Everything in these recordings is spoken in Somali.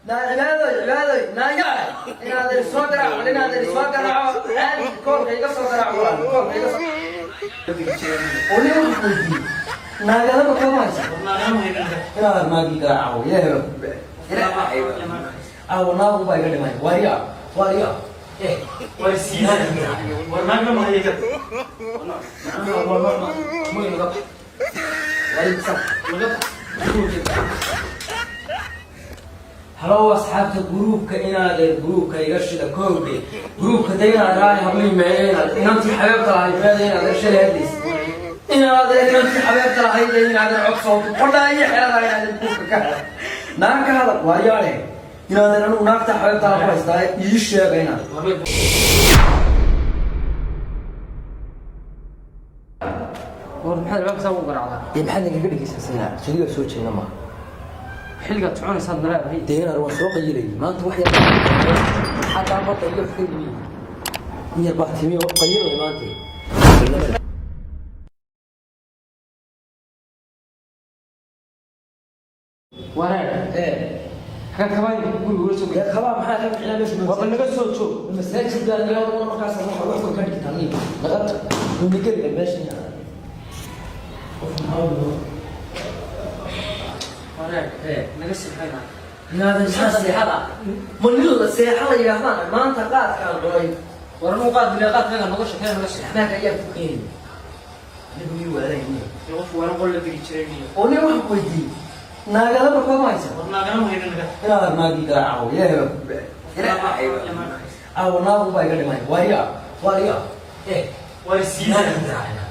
Naa Cibaadoy, Cibaadoy, naaya inaadan soo garaaco, inaadan soo garaaco, caadi koolka iga soo garaaco, walaal, koolka iga soo. Oo nin wax weydiiyey, naagalaba kama haysa inaadan naagii garaaco. Ilaahay baa ku baa. Aawo, naagu baa iga dhimay. Waariya, waariya, eh. War naagna ma haye. Macnaha waa nooc ma naga bax. Waariya. Halow asxaabta gruubka, inaadeer gruubka iga shida koowdhe. Gruubka da inaad raay hablii meeye, inaad inantii xabeebta lahayd meeda, inaadeer shalay hadlays, inaadeer inantii xabeebta lahayd ee inaadeer cod soo qodhaa iyo xerada, inaadeer gruubka ka hadal, naag ka hadal. Waaryaale, inaadeer anigu naagta xabeebta ku haystaa, ii sheega inaad. War maxaad albaabka saa ugu garaacdaa? Dee maxaad nagaga dhegeysanaysaa? Sudigaa soo jeeda maaha. Xilligaad soconaysaad naleedahay. Dee inaad waan soo qayilayay maanta, wax yar xataa badda iyo wax ka yimi, in yar baa timi oo qayilay maanta. Wareer. Ee. Xagga kabaan guriga ula soo dee geli. Kabaa maxaa ka micnaa meesha? Waaba naga soo joog. Masaajid baa naga markaas wax wax ka dhigtaa niin naga nigeliga meesha qof maxaa u Wareer. Ee. Naga sixayna. Inaadan maxaa seexada ma nin la seexa la yidhaahdaan maanta qaadkaan cunay. War anuu qaad bilaa qaadkaaga noga sheekeen, naga seexa. Axmaanka ayaa ku keenay anigu mii waalayni. Dee qof waalan qol la geli jiray iyo. Oo nin wax weydiiyey, naagalaba kama haysa. War naagana ma haye. Inaadan naagii garaaco. Ilaahay baa ku baa. Aawo, naagu baa iga dhimay. Waariya, waariya, eh. War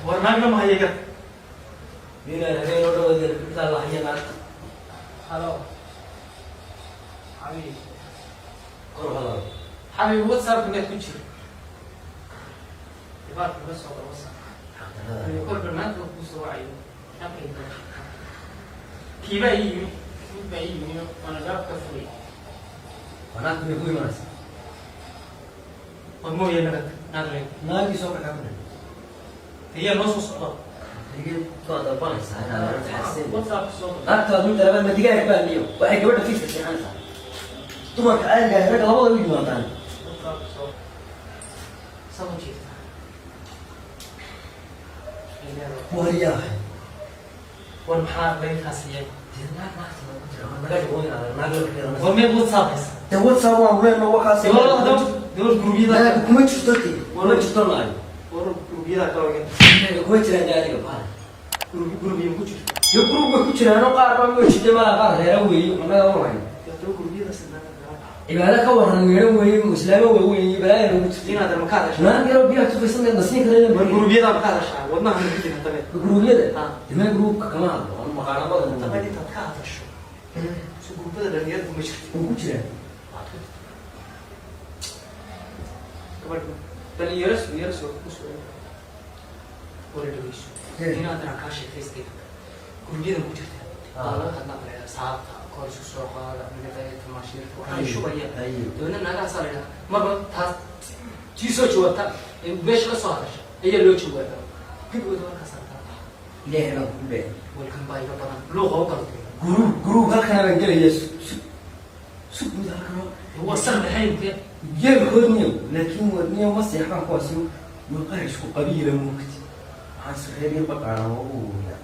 war naagna ma haye. Inaan habeen oo dhawadeer intaa la haya naagta. Halo. Xabiib. Kor hadal. Xabiib, WhatsApp miyaad ku jira? Dibaarka uga soo qor WhatsApp. Xabiib, kol barnaamijka kuu soo wacayo. Halkay doonto. Kiibaa ii yimi, mid baa ii yimi waana albaabka ka fugay. Waa naagta may ku imanaysa? War mooye, naga naag le. Naagii soo kaxaa ku dhan. Ayaa noo soo socda. Soo dalbanaysaa inaad xasin. WhatsApp soo qor. Naagtaad mid labaad ma digaag baa niyo waxay gabadha fiiska seexanaysaa. Dumarka caadiga ah ragga labada u yimaadaan. WhatsApp soo. Saa u jeedtaa. Waaryahay. War maxaa laga kaasiyay? Dee naag naagta ku jira naga dhigo inaad naag la fikiranaysa. War meed WhatsApp haysa? Dee WhatsApp waan leenno wakaas. Dawlad gurubyada. Naag kuma jirto, dee kuma jirto naag. War gurubyada kale iga. Naag kuma jiraan dee adiga baal. Gurubiya ku jirta. Yo group bay ku jiraanoo qaar baa moojide malaa, qaar reera weeye annaga warhayo. Dawlad gurubyada sinaa. Cibaado ka waran meedhan weeye, islaamo waaweyn iyo balaaya noogu jirta. Inaad ma ka hadashaa? Naag yaroo biyaha tufaysan meed nasiin karayna. War gurubyada ma ka hadashaa? Wadnaha ma ku jira tabe. Gurubyada? Ah. Deme gruubka kama hadlo anu maqaanamada. Tabe intaad ka hadasho. Si gurubyada dhalinyaradu ma jirto. Wuu ku jiraa. Gabadh dhalinyaro yaro soo ku soo. War dhageyso. Ee. Inaad raa kaa sheekaystay. Gurubyada ku jirta. Ah. Baa laga hadlaa baa saabta kor isu soo qaada midada tamaashiirta waxay shubayaan. Ayo. Dabeedna naagahaasaa la yidhaha marba taas tii soo jawaabta ee meesha ka soo hadasha ayaa loo jawaabaa gabigooda markaasaa kala baxa. Ilaahay baan ku leeyahay. Welkan baa iga badan luuqa u kala duwan. Gruub halkana baan gelaya, sug mid halkan. Waa sar dhaxaynte. Yeelkood niyo, laakiin war niyo ma seexbaan kuwaasi, waa qaar isku qabiila moogti, waxaan si reer yar baqaana ugu weynaa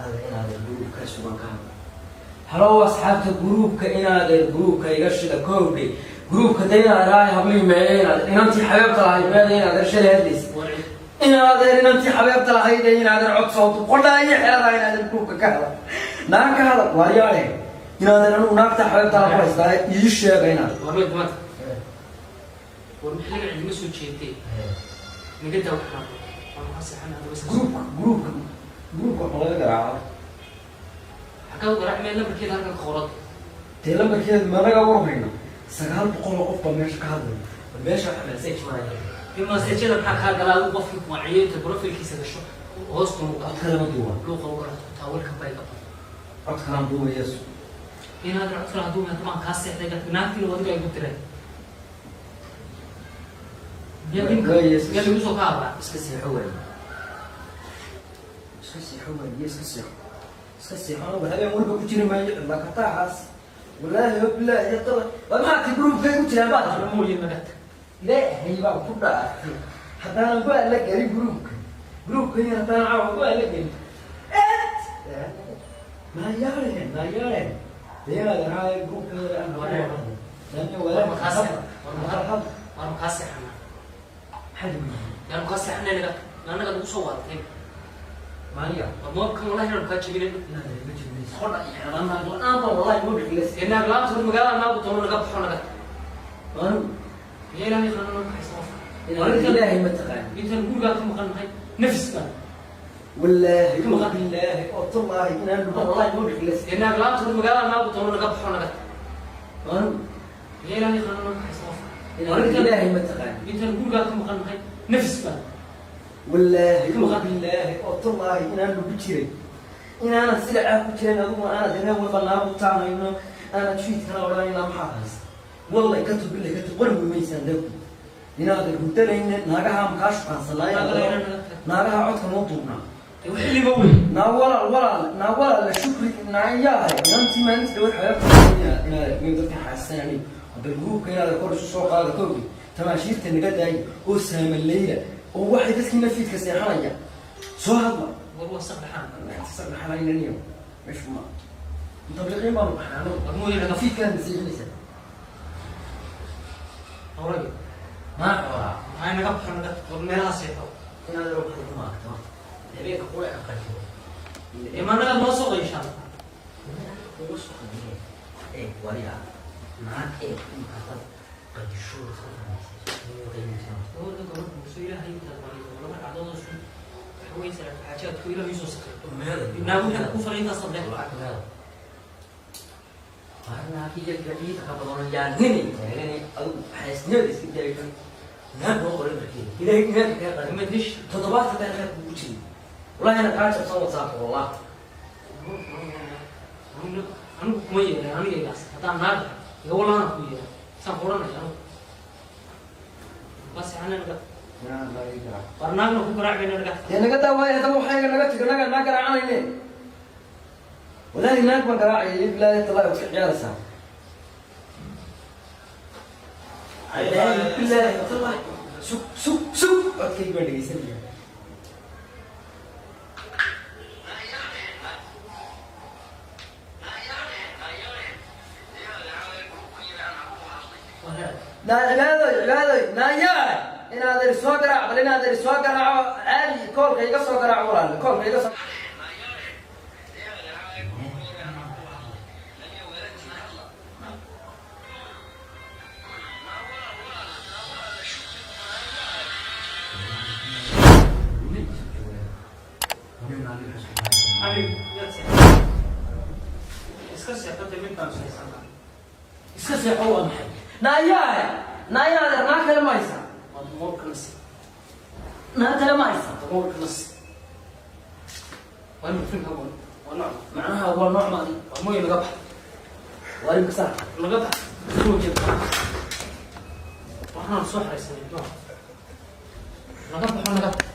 alla inaadan gruubka sugan ka hadla. Halow asxaabta gruubka, inaadeer gruubka iga shida koowdhe. Gruubka da inaad raay hablii meeye, inaad inantii xabeebta lahayd meeda, inaadeer shalay hadlaysa, inaadeer inantii xabeebta lahayd ee inaadeer cod soo qodhaa iyo xerada, inaadeer gruubka ka hadal, naag ka hadal. Waaryaale, inaadeer anigu naagta xabeebta ku haystaa, ii sheega inaad. War meed maanta war maxaa cidima soo jeedtay naga daa waxaan waan ka seexan hadaba. Gruubka waxa laga garaaco. Xaggaa u garaac meel lambarkeeda halkan ka qoran. Dee lambarkeeda managa warhayno, 900 oo qof baa meesha ka hadlaya meesha waxa message maraya. Maseejada maxaa kaa galaa? Adigu qofkii ku waciyo inta profilkiisa gasho hoosta u Cod kalama duuba. Luuqa u garato taa welkan baa iga badan. Cod kalaan duubaya. Inaad cod kale hadduu maan kaa seexday naagtiina adiga igu diray. Yaa lagu soo ka hadlaa? Iska seexo waay, iska seexo waay, iska seexo, iska seexo. Anigu habeen walba ku jiri maayo cidla kataaxaas. Wallaahi bilaahi tala waa maxaa ti gruubkay ku jiraan baad War mooye naga tag. Ilaahay baan ku dhaartay haddaanan go la gelin gruubka, gruubka yar haddaanan caawa go la gelin. Maayaareen maayaareen deegaadanaay gruubka yar aan. War ma kaa seexan? War ma kaa seexanaa? Yaanu kaa seexanay, naga tag. Annaga nagu soo waadatay. Maaniga. War moobkan wallahi inaanu kaa jebinin. Wallahi Ee naag laanta hor magaalada naagu doono, naga baxo, naga tag. Maanigu. Miyaa ilaahay qanano naga haysta qofka? Ilaahay ma taqaan. Intaan gurigaa ka maqan nahay nafis baan. Wallaahi bilaahi oo tallaahi inaan wallahi ma bixilas. Ee naag laanta hor magaalada naagu doono, naga baxo, naga tag. Maanigu. Miyaa ilaahay qanano naga haysta qofka? Ilaahay ma taqaan. Intaan gurigaa ka maqan nahay nafis baan. Wallaahi bilaahi oo tallaahi inaan lagu jiray inaanan sida caag ku jirin, adigu aanad habeen walba naagu taanayno, aanad fiidkana odhanayna maxaad haysa. Wallay ka tubile ka tub qori maysaan dadku inaadan hurdanayna. Naagaha makaa shukaansanaa, naagaha codka noo duubnaa. Xilliba wey. Naa walaal, walaal, naa walaal la shukri naayahay inantii maalinta dhawaad xayaabta inaad dadka xaasanani. Bal gruubka inaad kor isu soo qaada koogi, tamaashiirta naga daayi oo saamaleyla oo waxay dadkiina fiidka seexanaya soo hadla. War waa saq dhaxaan. Saxanaynaniyo meeshu ma mutabliqiin baanu baxnaano. War mooye naga fiidkaan seexinaysa. Hawragi. Maa xoolaa. Maxay naga baxo, naga tag. War meelaha seexo. Inaad waxaad ku maagto horta habeenka qura aqaliyo. Ee ma naga noo soo qayshaan. Ugu soo qadiye ee wariya naag ee inkaad qadisho. Gabadha gabadh muuse ilaahay intaad barido laba ragcadood oo sun waxa weeye salaat xaajaadku ilaahay soo sakray. Naagu waxay ku falay intaas saddex. Ma dish. Toddobaadka baan khayr kugu jiray wallahi inaan kaa jabsan WhatsApp wallah. Anigu kuma yeelan aniga igaas haddaan naag iga walaana ku yeelan saan ku odhanaya anigu bas ana naga war naagna ku garaacbayna naga. Dee naga daawaaya haddaba, waxayga naga tago, naga naa garaacanayne. Wallaahi naag baan garaacaya, bilaahi talaahi waad ka ciyaaraysaa. Wallaahi bilaahi talaahi, sug sug sug, codkayga baan dhegeysanaya. Naa cibaadoy, cibaadoy, naayaa inaadan soo garaac, bal inaadan soo garaaco caadi, koolka iga soo garaaco walaal, koolka iga soo. Anigu yaad seexatay, iska seexatay, mid baan seexanaa. Iska seexo waa maxay? Naayaa, naayaa adeer, naa kale ma haysa. Waa damoolka nasi. Naa kale ma haysa. Damoolka nasi waa inuu finka waa nooc. Macnaha waa nooc maadi. Waa mooye naga bax. Waa imka saar. Naga bax roogeed, waxaan soo xaraysanay nooc naga baxo, naga bax.